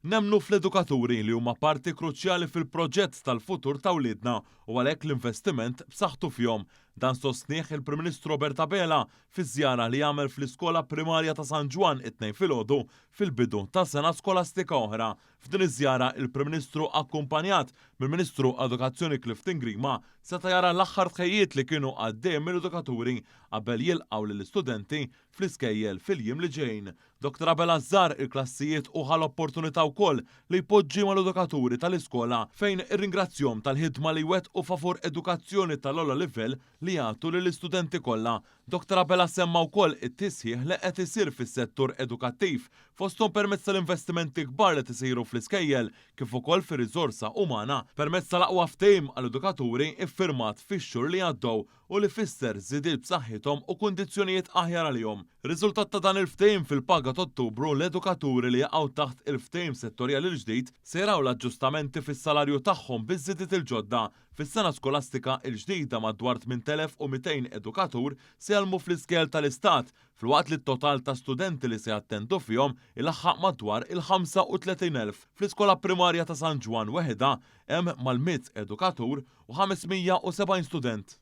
Nemmnu fl-edukaturi li huma parti kruċjali fil-proġett tal-futur ta' wliedna u għalhekk l-investiment b'saħħtu fihom. Dan sostnieh il-Prim Ministru Robert Abela fi żjara li għamel fl-iskola primarja ta' San Ġwann it-Tnejn filgħodu fil-bidu ta' sena skolastika oħra. F'din iż-żjara il-Prim Ministru akkumpanjat mill-Ministru Edukazzjoni Clifton Grima seta' jara l-aħħar tħejjiet li kienu għaddejjin mill-edukaturi qabel jilqgħu lill-istudenti fl-iskejjel fil-jiem li ġejjin. Dottor Abela żar il-klassijiet u ħa l-opportunità wkoll li jpoġġi mal-edukaturi tal-iskola fejn irringrazzjahom tal-ħidma li jwettqu favur edukazzjoni tal-ogħla livell li jagħtu lill-istudenti kollha. Dottor Abela semma wkoll it-tisħiħ li qed isir fis-settur edukattiv fosthom permezz tal-investimenti kbar li isiru fl-iskejjel kif ukoll fir-riżorsa umana permezz tal-aqwa ftehim għall-edukaturi iffirmat fix-xhur li għaddew u li fisser żidiet b'saħħithom u kundizzjonijiet aħjar għalihom. Riżultat ta' dan il-ftehim fil-paga t'Ottubru, l-edukaturi li jaqgħu taħt il-ftehim settorjali l-ġdid se jaraw l-aġġustamenti fis-salarju tagħhom biż-żidiet il-ġodda. Fis-sena skolastika l-ġdida madwar 8,200 edukatur se jgħallmu fl-iskejjel tal-Istat, filwaqt li t-total ta' studenti li se jattendu fihom ilaħħaq madwar il-35,000. Fl-iskola primarja ta' San Ġwann weħidha hemm mal-100 edukatur u 570 student.